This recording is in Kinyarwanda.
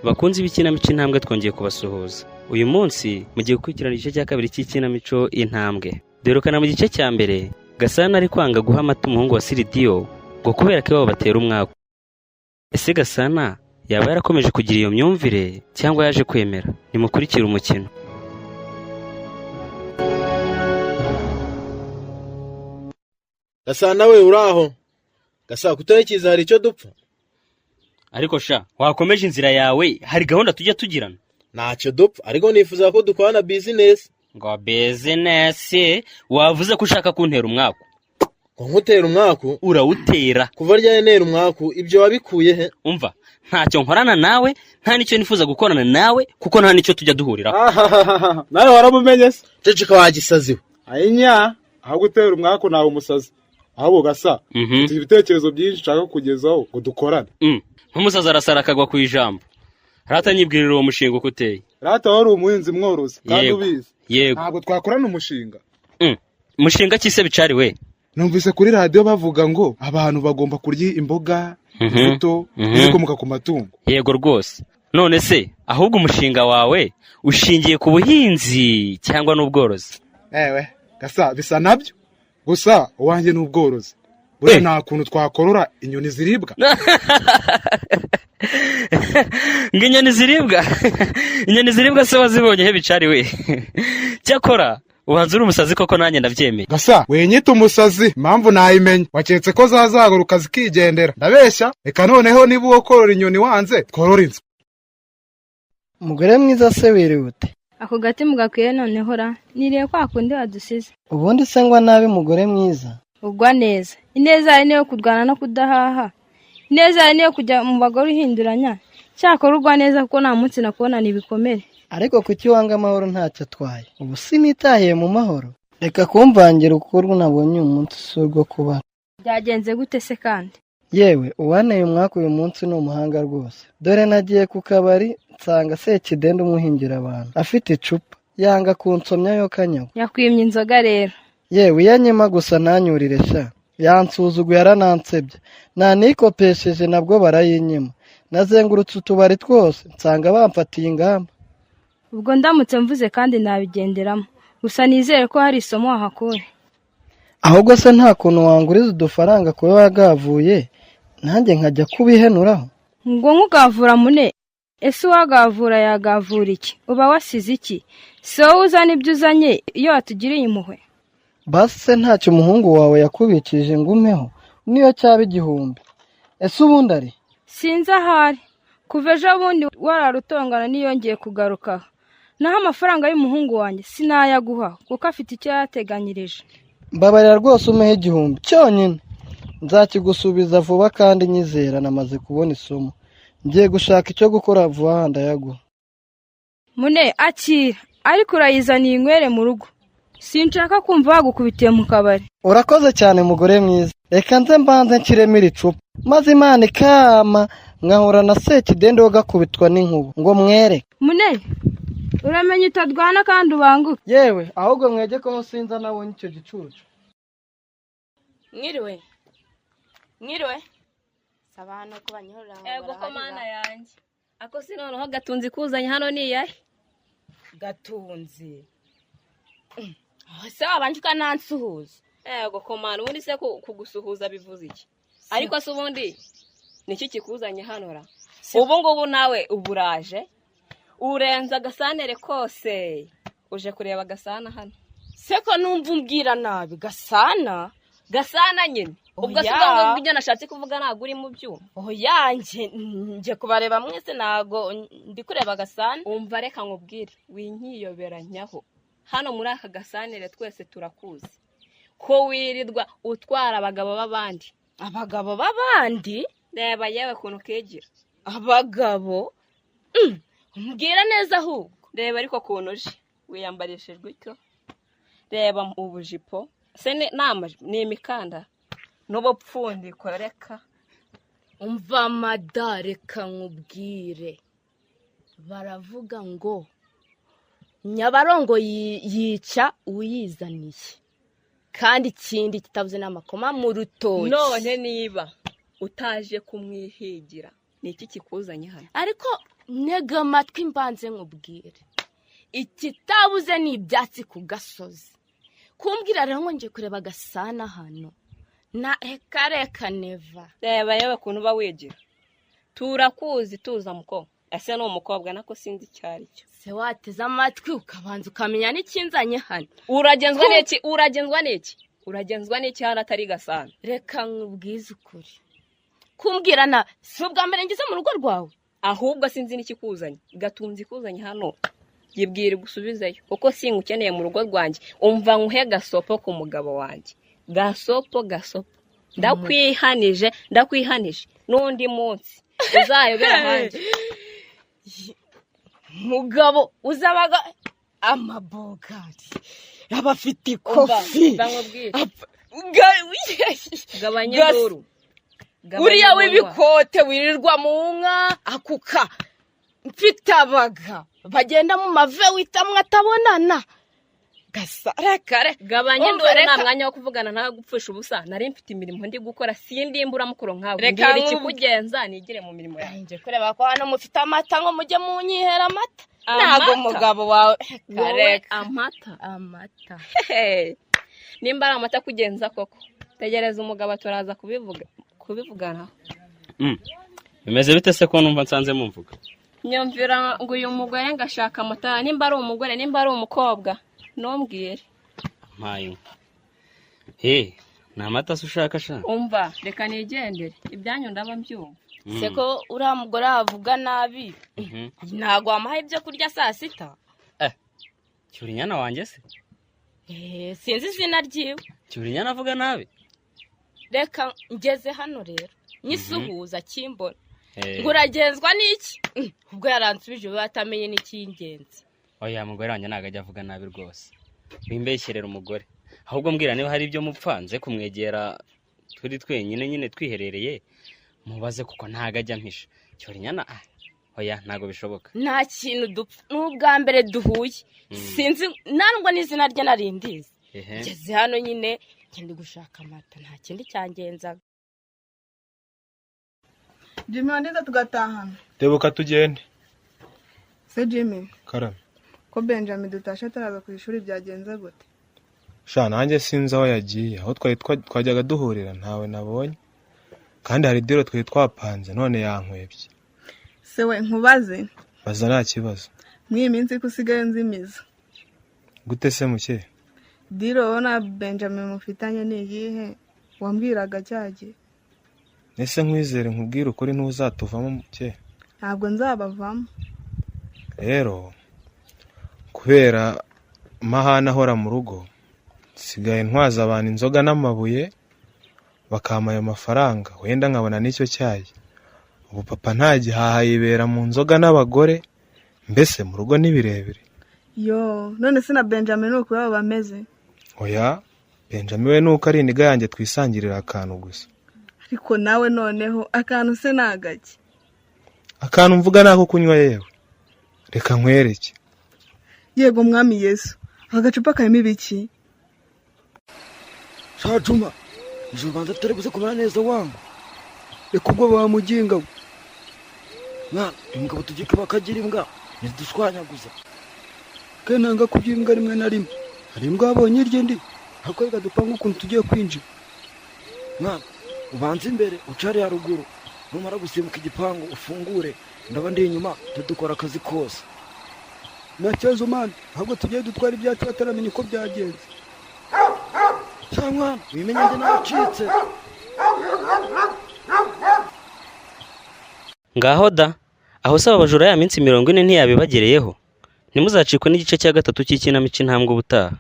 Bakunzi b'ikinamico Intambwe, twongeye kubasuhuza. Uyu munsi mugiye gukurikirana igice cya kabiri cy'ikinamico Intambwe. Duherukana mu gice cya mbere Gasana ari kwanga guha amata umuhungu wa Siridiyo ngo kubera ko iwabo batera umwaku. Ese Gasana yaba yarakomeje kugira iyo myumvire cyangwa yaje kwemera? Nimukurikire umukino. Gasana we, uraho? Gasa, kutayikiza hari icyo dupfa? Ariko sha, wakomeje inzira yawe, hari gahunda tujya tugirana. Ntacyo dupfa, ariko nifuza ko dukorana bizinesi. Ngo bizinesi? Wavuze ko ushaka kuntera umwaku. Ngo nkutera umwaku? Urawutera. Kuva ryari ntera umwaku? Ibyo wabikuye he? Umva, ntacyo nkorana nawe, nta n'icyo nifuza gukorana nawe, kuko nta n'icyo tujya duhuriraho. Ahahaha, nawe waramumenye se? Ceceka wagisaziwe. Ayinya, aho gutera umwaku nawe umusazi. Ahubwo Gasa, mfite ibitekerezo byinshi nshaka kukugezaho ngo dukorane. Nk'umusazi arasara akagwa ku ijambo. Ratanyibwirira uwo mushinga uko uteye. Rata, wari umuhinzi mworozi kandi Yego. ubizi. Yego. Ntabwo twakorana umushinga? Mushinga ki se, bicari we? Numvise kuri radiyo bavuga ngo abantu bagomba kurya imboga, imbuto n'ibikomoka ku matungo. Yego rwose. None se ahubwo umushinga wawe ushingiye ku buhinzi cyangwa n'ubworozi? Ewe Gasa, bisa nabyo, gusa uwanjye ni ubworozi. Buriya nta kuntu twakorora inyoni ziribwa. Ngo inyoni ziribwa? Inyoni ziribwa se wazibonye he, bicari we? Cyakora ubanza uri umusazi koko, nanjye ndabyemeye. Gasa, wenyita umusazi, impamvu nayimenya. Waketse ko zazaguruka zikigendera? Ndabeshya? Reka noneho, niba uwo korora inyoni wanze, tworora inzu. Umugore mwiza se, wiriwe ute? Ako gati mugakwiye noneho ra, niriye kwa kundi wadusize. Ubundi se ngwa nabi, mugore mwiza? Ugwa neza. Ineza yawe niyo kurwana no kudahaha, ineza yawe niyo kujya mu bagore uhinduranya. Cyakora ugwa neza, kuko nta munsi nakubonana ibikomere. Ariko kuki wanga amahoro ntacyo atwaye? Ubu sinitahiye mu mahoro? Reka kumvangira ukuri, nabonye uyu munsi si urwo kubara. Byagenze gute se kandi? Yewe, uwanteye umwaku uyu munsi ni umuhanga rwose. Dore nagiye ku kabari, nsanga Sekidende umuhingira abantu afite icupa, yanga kunsomya yo kanyagwa. Yakwimye inzoga rero? Yewe, iyo anyima gusa ntanyurire sha, yansuzuguye, aranansebye. Ntanikopesheje nabwo barayinyima. Nazengurutse utubari twose, nsanga bamfatiye ingamba. Ubwo ndamutse mvuze kandi nabigenderamo. Gusa nizere ko hari isomo wahakuye. Ahubwo se nta kuntu wanguriza udufaranga kuba wagavuye, nanjye nkajya kubihenuraho? Ngo nkugavura mune? Ese uwagavura yagavura iki? Uba wasize iki? Si wowe uzana ibyo uzanye iyo watugiriye impuhwe? Basi se ntacyo umuhungu wawe yakubikije ngo umpeho, niyo cyaba 1000? Ese ubundi ari? Sinzi ahari. Kuva ejo bundi wararutongana niyongeye kugarukaho. Naho amafaranga y'umuhungu wanjye sinayaguha, kuko afite icyo yayateganyirije. Mbabarira rwose, umpeho 1000 cyonyine, nzakigusubiza vuba kandi nyizera namaze kubona isomo. Ngiye gushaka icyo gukora vuba aha, ndayaguha. Mune, akira, ariko urayizaniye inywere mu rugo. Sinshaka kumva bagukubitiye mu kabari. Urakoze cyane, mugore mwiza. Reka nze mbanze nshyiremo iri cupa, maze Imana ikama nkahura na Sekidende gakubitwa n'inkuba ngo mwereke. Mune, uramenye utadwana kandi ubanguke. Yewe, ahubwo mwege ko sinza nabonye icyo gicucu. Mwiriwe, mwiriwe. Saba ko banyihorera. Ego ko Mana yanjye, ako si noneho Gatunzi kuzanye hano ni iyahe? Gatunzi se, wabanje ukanansuhuza? Ego ko Mana, ubundi se kugusuhuza bivuze iki? Ariko se ubundi niki kikuzanye hano ra? Ubu ngubu nawe uburaje urenza agasantere kose uje kureba Gasana hano. Se ko numva umbwira nabi, Gasana? Gasana nyine ubwo si Oya. ubwo ngubwo ibyo nashatse kuvuga ntabwo uri mu byuma. Oya, nje kubareba mwese, ntago ndi kureba Gasana. Umva, reka nkubwire, winkiyoberanyaho. Hano muri aka gasantere twese turakuzi ko wirirwa utwara abagabo b'abandi. Abagabo b'abandi? Reba yewe ukuntu kigira. Abagabo? Mbwira neza ahubwo. Reba ariko ukuntu uje wiyambarishijwe utyo, reba ubujipo se ni amajipo ni imikandara n'ubupfundiko, reka. Umva mada, reka nkubwire. Baravuga ngo Nyabarongo yica uyizaniye, kandi ikindi kitabuze n'amakoma mu rutoki. None niba utaje kumwihigira, ni iki kikuzanye hano? Ariko Ntega amatwi mbanze nkubwire, ikitabuze ni ibyatsi ku gasozi. Kumbwira rero ngo ngiye kureba Gasana hano, na reka reka, never. Reba yewe ukuntu uba wigira, turakuzi. Tuza muko, ese ni umukobwa nako sinzi icyo ari cyo. Se wateze amatwi ukabanza ukamenya n'ikinzanye hano? Uragenzwa n'iki? Uragenzwa n'iki? Uragenzwa n'iki hano atari Gasana? Reka nkubwize ukuri, kumbwira na si ubwa mbere ngeze mu rugo rwawe. Ahubwo sinzi n'ikikuzanye. Gatunze ikuzanye hano, yibwire gusubizeyo, kuko singukeneye mu rugo rwanjye. Umva nkuhe gasopo ku mugabo wanjye, gasopo, gasopo. Ndakwihanije, ndakwihanije, n'undi munsi uzayobera ahandi. Mugabo uzabaga amabogari aba afite ikofi. Umva nkubwire. Gabanya induru. Gabanya Uriya umunwa. w'ibikote wirirwa mu nka akuka, mfite abaga bagenda mu mave witamwe atabonana gasa, reka reka. Gabanya Umva, induru, nta reka. mwanya wo kuvugana nawe, gupfusha ubusa. Nari mfite imirimo ndi gukora, sindi imburamukoro nkawe. Reka Mbwira ikikugenza nigire mu mirimo yawe. Nje kureba ko hano mufite amata ngo mujye munyihera amata. Amata? Ntabwo umugabo wawe, reka Wowe reka. amata? Amata. Hehe. Nimba ari amata akugenza koko, tegereza umugabo, turaza kubivuga, kubivuganaho. Bimeze bite se ko numva nsanze mumvuga? Nyumvira ngo uyu mugore ngo ashaka amata, nimba ari umugore, nimba ari umukobwa, ntumbwire. Mpaye inka he? Ni amata se ushaka sha? Umva, reka nigendere, ibyanyu ndaba mbyumva. Se ko uriya mugore avuga nabi, ntabwo wamuha ibyo kurya saa sita? Cyura inyana wanjye se? Eh, sinzi izina ryiwe. Cyura inyana avuga nabi? Reka ngeze hano rero nyisuhuza akimbona Eh, ngo uragenzwa n'iki? Ubwo yaransubije ubu atamenye n'icy'ingenzi. Oya, mugore wanjye ntabwo ajya avuga nabi rwose, wimbeshyerera umugore. Ahubwo mbwira niba hari ibyo mupfa, nze kumwegera turi twenyine nyine twiherereye, mubaze, kuko ntabwo ajya ampisha. Cyura inyana, ah, oya, ntabwo bishoboka. Nta kintu dupfa, ni ubwa mbere duhuye, sinzi nandwa n'izina rye nari ndizi. Ngeze hano nyine ngenda gushaka amata, nta kindi cyangenzaga. Jimmy, wandiza tugatahana. Tebuka tugende. Se Jimmy? Karame. Ko Benjamin dutashe ataraza ku ishuri, byagenze gute? Sha, nanjye sinzi aho yagiye. Aho twari twajyaga duhurira ntawe nabonye, kandi hari deal twari twapanze, none yankwebye. Se we, nkubaze? Baza, nta kibazo. Muri iyi minsi ko usigaye nzimiza? Gute se muke? Deal wowe na Benjamin mufitanye ni iyihe wambwiraga cyagihe? Ese nkwizere nkubwire ukuri, ntuzatuvamo muke? Ntabwo nzabavamo. Rero kubera amahane ahora mu rugo, nsigaye ntwaza abantu inzoga n'amabuye, bakampa ayo mafaranga, wenda nkabona n'icyo cyayi. Ubu papa ntagihaha, yibera mu nzoga n'abagore, mbese mu rugo ni birebire. Yo, none se na Benjamin ni uko baba bameze? Oya, Benjamin we nuko ari iniga yanjye, twisangirira akantu gusa. Ariko nawe noneho akantu se ni agake? Akantu mvuga ni ako kunywa. Yewe, reka nkwereke. Yego mwami Yesu, aka gacupa karimo ibiki? Shajuma, ijoro ubanza tutari buze kumera neza wangu. Reka ubwo bamuginga we. Mwana, uyu mugabo tugiye kuba akagira imbwa ntidushwanyaguza. Kandi nanga kurya imbwa rimwe na rimwe, hari imbwa wabonye irya indi? Ariko reka dupange ukuntu tugiye kwinjira. Mwana, ubanze imbere ucare haruguru, numara gusimbuka igipangu ufungure, ndaba ndi inyuma, tudukora akazi kose. Nta kibazo mwana, ahubwo tugiye dutwara ibyacu bataramenya uko byagenze. Sha mwana, wimenye njye nacitse. Ngaho da, aho se aba bajura ya minsi 40 ntiyabibagereyeho? Ntimuzacikwe n'igice cya gatatu cy'ikinamico Intambwe ubutaha.